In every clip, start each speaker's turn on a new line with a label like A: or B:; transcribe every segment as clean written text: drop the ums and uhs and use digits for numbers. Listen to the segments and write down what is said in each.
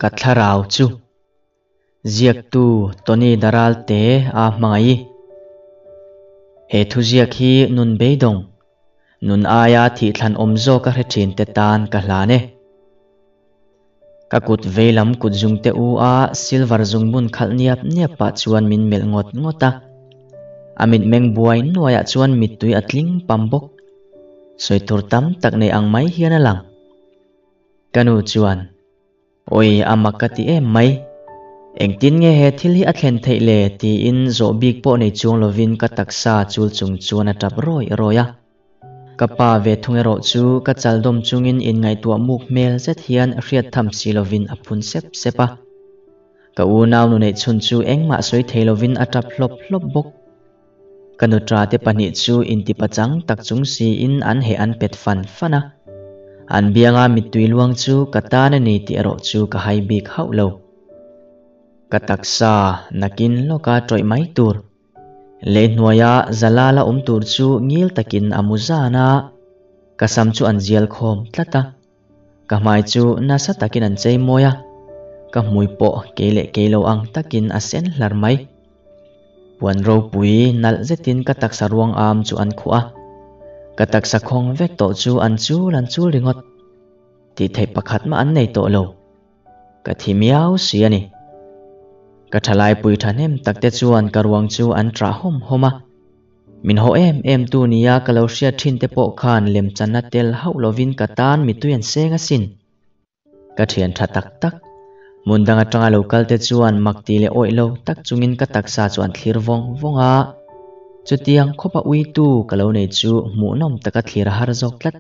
A: Ka thlarau chu ziaktu Tony Daralte a hmangaih. He thuziak hi nun beidawng, nun aia thihthlan awm zawk a hre thin te tan ka hlan e. Ka kut veilam kut zungte u a silver zungbun khalh niap niap pah chuan min melh ngawt ngawt a. A mitmeng buai nuaiah chuan mittui a tling pam bawk. Sawi tur tam tak nei ang mai hian a lang. Ka nu chuan, Awi, a mak ka ti em mai. Engtin nge he thil hi a thlen theih le? tiin zawh bik pawh nei chuang lovin ka taksa chul chung chuan a tap rawi rawi a. Ka pa ve thung erawh chu ka chal dawm chungin inngaihtuah muk hmel zet hian hriat tham si lovin a phun sep sep a. Ka unau nu neih chhun chu engmah sawi thei lovin a tap hlawp hlawp bawk. Ka nutra te pahnih chu intipachang tak chung siin an heh an pet fan fan a. An bianga mittui luang chu ka tan a ni tih erawh chu ka hai bik hauh lo. Ka taksa nakin lawka tawih mai tur. Lei hnuaia Zalala awm tur chu ngil takin a mu zan a, ka sam chu an zial khawm tlat a. Ka hmai chu nasa takin an chei mawi a, ka hmui pawh kei leh kei lo ang takin a sen hlar mai. Puan ropui nalh zetin ka taksa ruang am chu an khuh a, ka taksa khawng vek tawh chu an chul an chul ringawt. Tih theih pakhat mah an nei tawh lo. Ka thi miau si a ni. Ka thalaipui thahnem takte chuan ka ruang chu an ṭah hawm hawm a. Min haw em em tu nia ka lo hriat thin te pawh khan lemchanna tel hauh lovin ka tan mitui an seng asin. Ka thian tha tak tak, hmun dang atanga lo kal te chuan mak ti leh awih lo tak chungin ka taksa chu an thlir vawng vawng a. Chutiang khawpa uitu ka lo nei chu hmuhnawm taka thlir a har zawk tlat.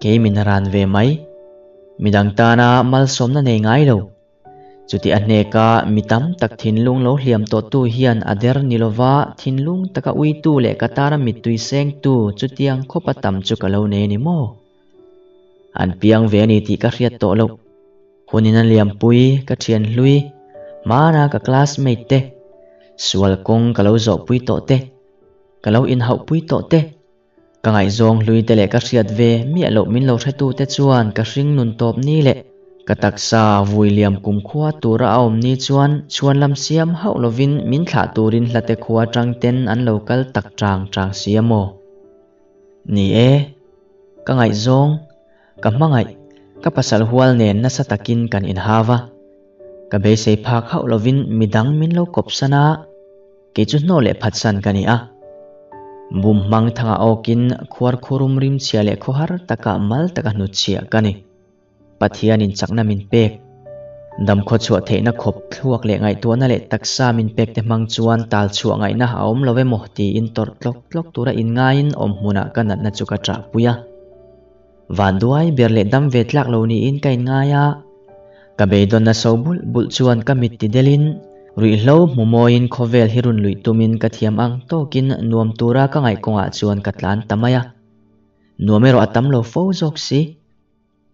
A: Kei min ran ve mai. Midang tana malsawmna nei ngai lo. Chuti a hneka mi tam tak thinlung lo hliam tawhtu hian a der ni lova thinlung taka uitu leh ka tana mittui sengtu chutiang khawpa tam chu ka lo nei a ni maw? An piang ve a ni tih ka hriat tawh loh. Hunin a liampui, ka thian hlui, hmana ka classmate te, sual kawng ka lo zawhpui tawh te, ka lo inhauhpui tawh te, Ka ngaihzawng hlui te leh ka hriat ve miah loh min lo hretu te chuan ka hring nun tawp ni leh ka taksa vui liam kum khua tura a awm ni chuan chhuan lam siam hauh lovin min thlah turin hlate khua tang ten an lo kal tak chang chang si a maw? Ni e, ka ngaihzawng, ka hmangaih, ka pasal hual nen nasa takin kan inhau a. Ka beisei phak hauh lovin midang min lo kawpsan a. Kei chu hnawh leh phatsan ka ni a. Bum hmang thangah awkin khuar khurum rim chhia leh khawhar takah mal taka hnutchhiah ka ni. Pathianin chakna min pek. Dam khawchhuah theihna khawp thluak leh ngaihtuahna leh taksa min pek te hmang chuan tal chhuah ngaihna a awm lo emaw tiin tawrh tlawk tlawk tura inngaiin awm hmunah ka natna chu ka ṭahpui a. Vanduai ber leh dam ve tlak lo niin ka inngai a, ka beidawnna so bulh bulh chuan ka mit ti delin ruihhlo hmu mawiin khawvel hi run luih tumin ka thiam ang tawkin nuam tura ka ngaih kawngah chuan ka tlan ta mai a. Nuam erawh a tam lo fo zawk si.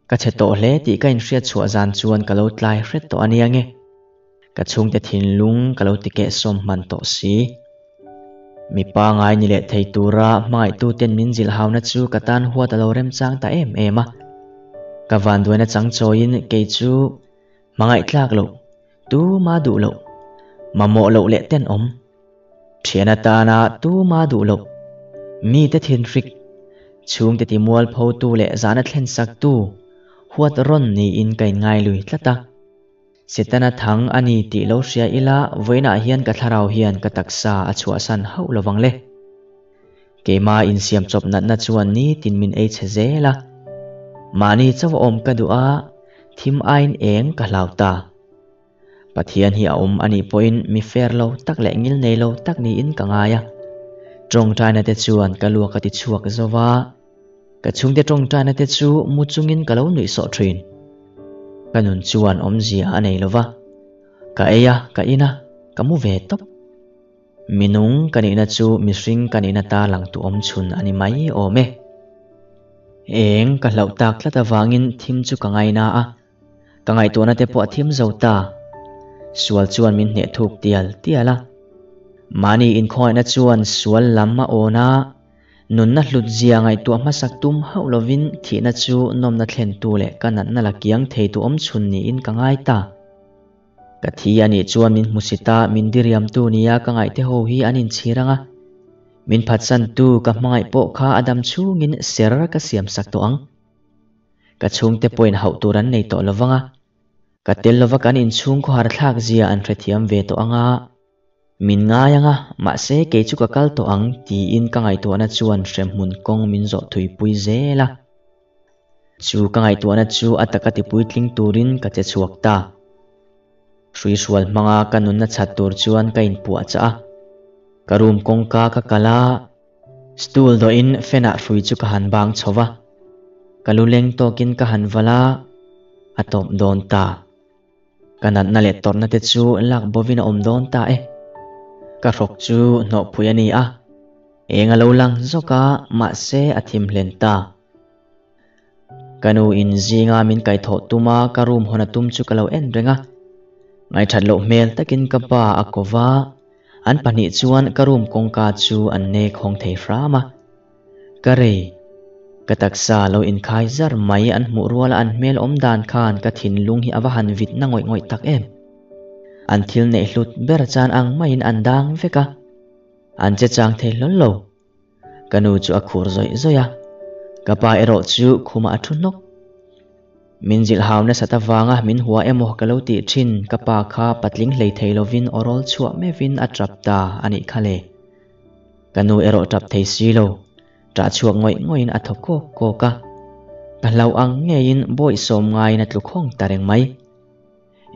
A: Ka chhe tawh hle tih ka inhriat chhuah zan chuan ka lo tlai hret tawh a nia nge. Ka chhungte thinlung ka lo ti kehsawm hman tawh si. Mi pangai ni leh thei tura hmangaihtuten min zilh hauna chu ka tan huat a lo remchang ta em em a. Ka vanduaina chang chawiin kei chu hmangaih tlak loh, tuma duh loh, mamawh loh leh tenawm. Thian atana tuma duh loh, mite thinhrik, chhungte timualphotu leh zahna thlensaktu huat rawn niin ka inngai lui tlat a. Setana thang a ni tih lo hria ila vawiinah hian ka thlarau hian ka taksa a chhuahsan hauh lovang le. Keima insiam chawp natna chuan nitin min ei chhe zel a. Mahni chauh a awm ka duh a, thim aiin eng ka hlau ta. Pathian hi a awm a nih pawhin mi fair lo tak leh ngil nei lo tak niin ka ngai a. Tawngtaina te chuan ka luak a ti chhuak zo va. Ka chhungte tawngtaina te chu mu chungin ka lo nuih sawh thin. Ka nun chuan awmzia a nei lova, ka ei a, ka in a, ka mu ve tawp. Minung ka nihna chu mihring ka nihna ta lang tu awm chhun a ni mai awm e. Eng ka hlauh tak tlat avangin thim chu ka ngaina a, Ka ngaihtuahna te pawh a thim zo ta. Sual chuan min hneh thuk tial tial a. Mahni inkhawngaihna chuan sual lam a awn a. Nunna hlutzia ngaihtuah hmasak tum hauh lovin thihna chu nawmna thlentu leh ka natna la kiang theitu awmchhun niin ka ngai ta. Ka thi a nih chuan min hmusit a, min diriamtu nia ka ngaihte ho hi an inchhir ang a. Min phatsantu ka hmangaih pawh kha a dam chhungin ser ka siamsak tawh ang. Ka chhungte pawhin hauh tur an nei tawh lovang a. Ka tel lova kan inchhung khawhar thlak zia an hrethiam ve tawh ang a. Min ngai ang a, mahse kei chu ka kal tawh ang tiin ka ngaihtuahna chuan hremhmun kawng min zawh thuipui zel a. Chu ka ngaihtuahna chu a taka tipuitling turin ka che chhuak ta. Hruihrual hmanga ka nunna chhat tur chuan ka inpuah chah a. Ka room kawngka ka kal a, stool dawhin fan-ah hrui chu ka han bang chho va. Ka lu leng tawkin ka han val a, a tawp dawn ta. Ka natna leh tawrhna te chu lak bovin a awm dawn ta e. Ka hrawk chu hnawhpui a ni a, eng a lo lang zawk a, mahse a thim hlen ta. Ka nu in zinga min kaihthawh tum a, ka room hawn a tum chu ka lo en reng a. Ngaithat loh hmel takin ka pa a ko va, an pahnih chuan ka room kawngka chu an nek hawng thei hram a. Ka rei. Ka taksa lo inkhai zar mai an hmuh ruala an hmel awm dan khan ka thinlung hi a va han vit na ngawih ngawih tak em. An thil neih hlut ber chan ang maiin an dang vek a. An che chang thei hlawl lo. Ka nu chu a khur zawih zawih a. Ka pa erawh chu khumah a thu hnawk. Min zilh hau nasat avanga min hua emaw ka lo tih thin ka pa kha patling hlei thei lovin aw rawl chhuah meuhin a tap ta a nih kha le. Ka nu erawh tap thei si lo, ṭah chhuak ngawih ngawih in a thaw kawk kawk a. Ka hlauh ang ngeiin bawih sawm ngaiin a tlu khawng ta reng mai.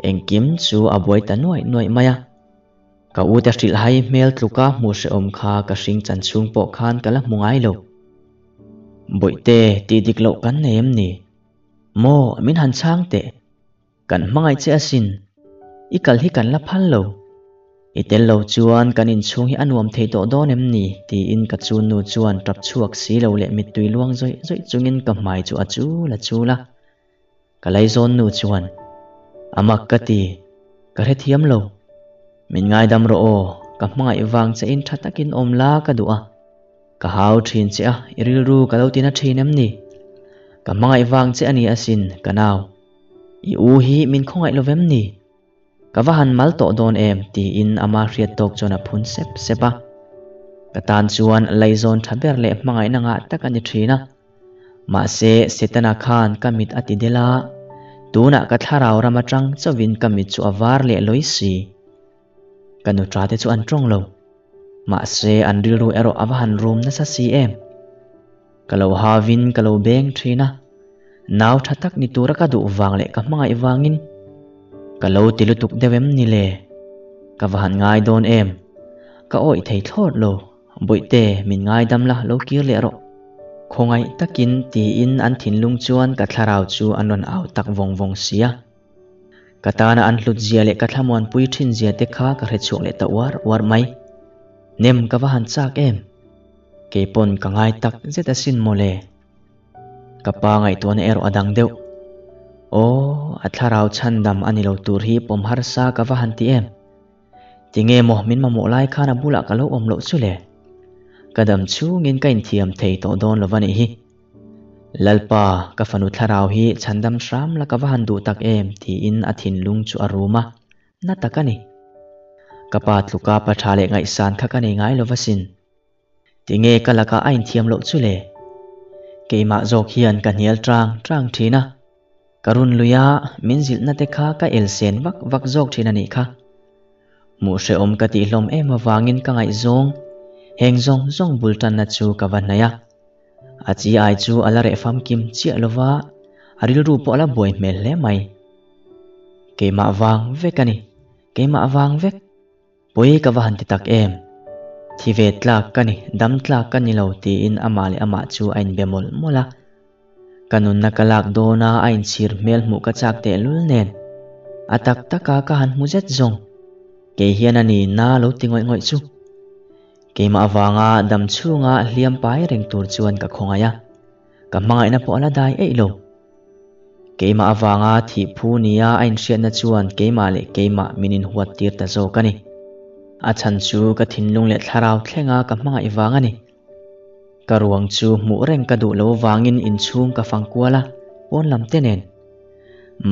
A: Engkim chu a buai ta nuaih nuaih mai a. Ka u te hrilh hai hmel tluka hmuh hrehawm kha ka hring chan chhung pawh khan ka la hmu ngai lo. Bawihte tih dik loh kan nei em ni? Maw min han chhang teh. Kan hmangaih che asin. I kal hi kan la phal lo. I tel lo chuan kan inchhung hi a nuam thei tawh dawn em ni? tiin ka chunnu chuan tap chhuak si lo leh mittui luang zawih zawih chungin ka hmai chu a chul a chul a. Ka laizawn nu chuan, A mak ka ti, ka hrethiam lo. Min ngaidam rawh aw, ka hmangaih vang che in tha takin awm la ka duh a. Ka hau thin che a, i rilru ka lo tina thin em ni? Ka hmangaih vang che a ni asin, ka nau. I u hi min khawngaih lo vem ni? Ka va han mal tawh dawn em? tiin ama hriat tawk chuan a phun sep sep a. Ka tan chuan laizawn tha ber leh hmangaihna ngah tak a ni thin a. Mahse, Setana khan ka mit a ti del a, tunah ka thlarau ram atang chauhin ka mit chu a var leh lawi si. Ka nutra te chu an tawng lo. Mahse, an rilru erawh a va han rum nasa si em? Ka lo havin ka lo beng thin a, nau tha tak ni tura ka duh vang leh ka hmangaih vangin ka lo ti lutuk deuh em ni le? Ka va han ngai dawn em? Ka awih thei thlawt lo, Bawihte min ngaidam la lo kir leh rawh. Khawngaih takin tiin an thinlung chuan ka thlarau chu an rawn au tak vawng vawng si a. Ka tana an hlut zia leh ka thlamuanpui thin zia te kha ka hre chhuak leh ta uar uar mai. Nem ka va han chak em? Keipawn ka ngai tak zet asin mawle. Ka pa ngaihtuahna erawh a dang deuh. Aw, a thlarau chhandam a ni lo tur hi pawm harsa ka va han ti em? Tinge maw min mamawh lai khan a bulah ka lo awm loh chu le? Ka dam chhungin ka inthiam thei tawh dawn lo va nih hi. Lalpa, ka fanu thlarau hi chhandam hram la ka va han duh tak em tiin a thinlung chu a rum a, na tak a ni. Ka pa tluka pa tha leh ngaihsan kha ka nei ngai lo va sin. Tinge ka lakah a inthiam loh chu le? Keimah zawk hian ka hnial tang tang thin a, ka run lui a, min zilhna te kha ka elsen vak vak zawk thin a nih kha. Hmuh hrehawm ka tih hlawm em avangin ka ngaihzawng, heng zawng zawng bul tanna chu ka va hnaih a. A chi ai chu a la reh famkim chiah lova, a rilru pawh a la buai hmel hle mai. Keimah vang vek a ni, keimah vang vek. Pawi ka va han ti tak em? Thi ve tlak ka ni, dam tlak ka ni lo tiin amah leh amah chu a inbe mawlh mawlh a. Ka nunna ka lak dawna a inchhir hmel hmuh ka chak tehlul nen. A tak taka ka han hmu zet zawng. Kei hian a ni na lo ti ngawih ngawih chu. Keimah avanga dam chhunga hliam pai reng tur chuan ka khawngaih a. Ka hmangaihna pawh a la dai eih lo. Keimah avanga thih phu nia a inhriatna chuan keimah leh keimah min inhuat tir ta zawk a ni. A chhan chu ka thinlung leh thlarau thlenga ka hmangaih vang a ni. Ka ruang chu hmuh reng ka duh lo vangin inchhung ka fang kual a, pawn lam te nen.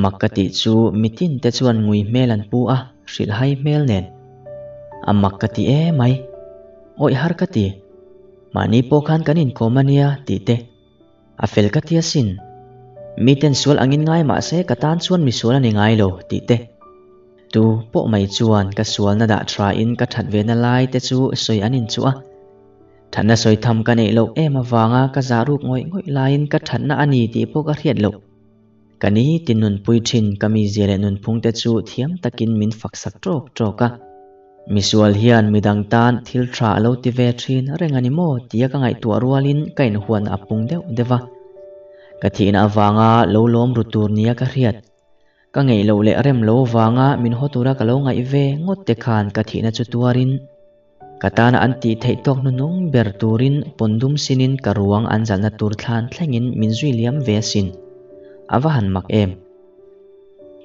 A: Mak ka tih chu mitin te chuan ngui hmel an pu a, hrilhhai hmel nen. A mak ka ti emai. Awih har ka ti. Mahni pawh khan kan inkawm a nia tih te. A fel ka ti asin. Miten sual angin ngai mah se ka tan chuan misual a ni ngai lo tih te. Tu pawh mai chuan ka sualna dah tha in ka that ve na lai te chu sawi an inchuh a. Thatna sawi tham ka neih loh em avanga ka zah ruk ngawih ngawih laiin ka thatna a ni tih pawh ka hriat loh. Ka ni ti nunpui thin ka mizia leh nunphung te chu thiam takin min fak sak tawk tawk a. Misual hian midang tan thil tha a lo ti ve thin reng a ni maw tia ka ngaihtuah rualin ka inhuatna a pung deuh deuh a. Ka thihna avanga lo lawm ru tur nia ka hriat. Ka ngeih loh leh rem lo vanga min haw tura ka lo ngaih ve ngawt te khan ka thihna chu tuarin ka tana an tih theih tawk hnuhnung ber turin pawndum sinin ka ruang an zalhna tur thlan thlengin min zui liam ve asin. A va han mak em!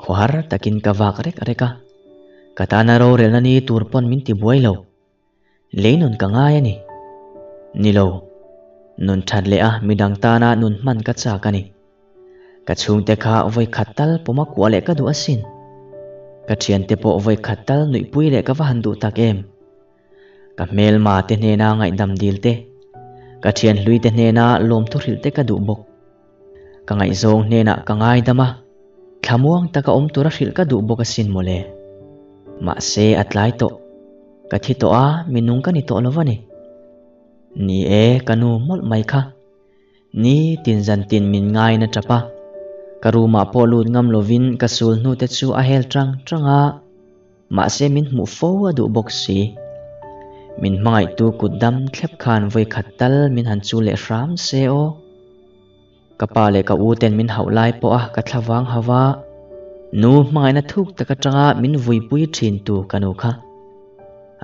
A: Khawhar takin ka vak rek rek a, ka tana rorelna ni tur pawn min ti buai lo. Lei nun ka ngai a ni. Ni lo. Nun that leh a midang tana nun hman ka chak a ni. Ka chhungte kha vawi khat tal pawma kuah leh ka duh asin. Ka thiante pawh vawi khat tal nuihpui leh ka va han duh tak em. Ka hmelma te hnena ngaihdam dil te, ka thian hlui te hnena lawmthu hrilh te ka duh bawk. Ka ngaihzawng hnenah ka ngaidam a, thlamuang taka awm tura hrilh ka duh bawk asin mawle. Mahse a tlai tawh. Ka thi tawh a, mi nung ka ni tawh lo va ni. Ni e, ka nu mawlh mai kha. Ni tin zan tin min ngain a tap a. Ka room ah pawh lut ngam lovin ka sul hnu te chu a hel tang tang a. Mahse min hmuh fo a duh bawk si. Min hmangaihtu kut dam thlep khan vawi khat tal min han chu leh hram se aw. Ka pa leh ka u ten min hauh lai pawh a ka thla vang hauh a, nu hmangaihna thuk tak atanga min vuipui thin tu ka nu kha.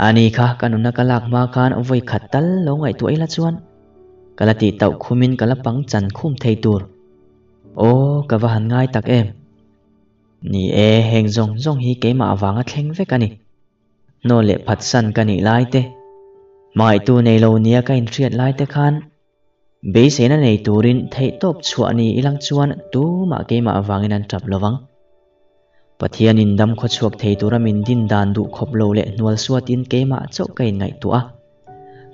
A: Ani kha ka nuna ka lak hma khan vawi khat tal lo ngaihtuah ila chuan ka la tih tauh khumin ka la pang chan khum thei tur. Aw ka va han ngai tak em. Ni e, heng zawng zawng hi keimah avanga thleng vek a ni. Hnaw leh phatsan ka nih lai te, hmangaihtu nei lo nia ka inhriat lai te khan Beiseina nei turin theihtawp chhuah ni ilang chuan tumah keimah avangin an tap lovang. Pathianin dam khawchhuak thei tura min din dan duh khawp lo leh hnual suatin keimah chauh ka inngaihtuah a.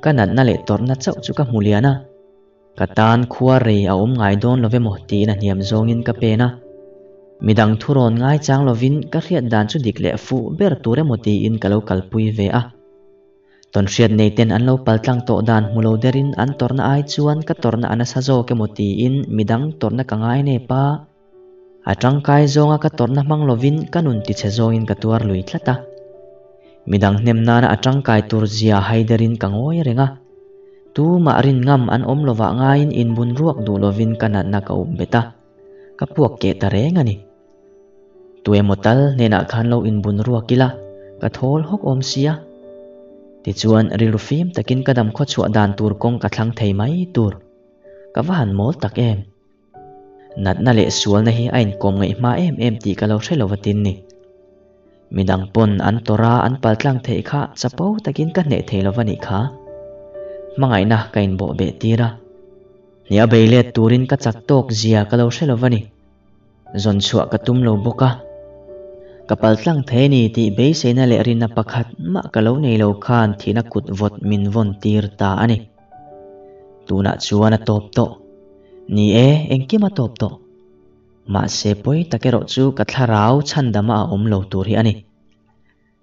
A: Ka natna leh tawrhna chauh chu ka hmu lian a. Ka tan khua rei a awm ngai dawn lo emaw tiin a hniam zawngin ka pen a. Midang thurawn ngaichang lovin ka hriat dan chu dik leh fuh ber tur emaw tiin ka lo kalpui ve a. Tawnhriat nei ten an lo paltlang tawh dan hmu lo derin an tawrhna ai chuan ka tawrhna a nasa zawk emaw tiin midang tawrhna ka ngai nep a. A tangkai zawnga ka tawrhna hmang lovin ka nun tichhe zawngin ka tuar lui tlat a. Midang hnem nana a tangkai tur zia hai derin ka ngawi reng a. Tumah rin ngam an awm lovah ngaiin inbun ruak duh lovin ka natna ka up bet a, ka puak keh ta reng a ni. Tuemaw tal hnenah khan lo inbun ruak ila, ka thawl hawk awm sia. Tichuan rilru fim takin ka dam khawchhuah dan tur kawng ka thlang thei mai tur. Ka va han mawl tak em. Natna leh sualna hi a inkawm ngaih hma em em tih ka lo hre lo vatin ni. Midang pawn an tawrh a an paltlang theih kha chapo takin ka hneh thei lo va nih kha. Hmangaihna ka inbawh beh tir a. Hniah bei let turin ka chak tawk zia ka lo hre lo va ni. Zawn chhuah ka tum lo bawk a, ka paltlang thei a ni tih beiseina leh rinna pakhat mah ka lo nei lo khan thihna kut vawt min vawn tir ta a ni. Tunah chuan a tawp tawh. Ni e, engkim a tawp tawh. Mahse pawi tak erawh chu ka thlarau chhandama a awm lo tur hi a ni.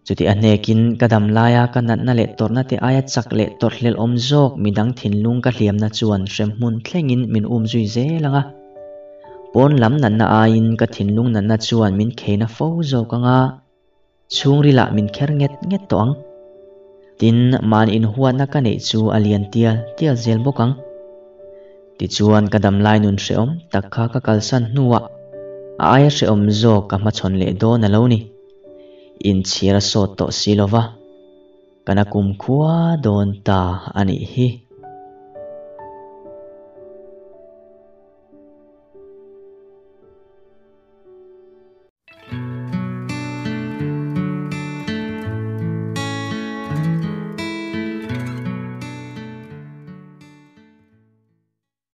A: Chuti a hnekin ka dam laia ka natna leh tawrhna te aia chak leh tawrhhlelh awm zawk midang thinlung ka hliamna chuan hremhmun thlengin min um zui zel ang a. Pawn lam natna aiin ka thinlung natna chuan min kheina fo zawk ang a, chhungrilah min kher nget nget tawh ang. Tin, mahni inhuatna ka neih chu a lian tial tial zel bawk ang. Tichuan ka damlai nun hrehawm tak kha ka kalsan hnuah a aia hrehawm zawk ka hmachhawn leh dawn a lo ni. Inchhir a sawt tawh si lova, ka na kumkhua dawn ta a nih hi.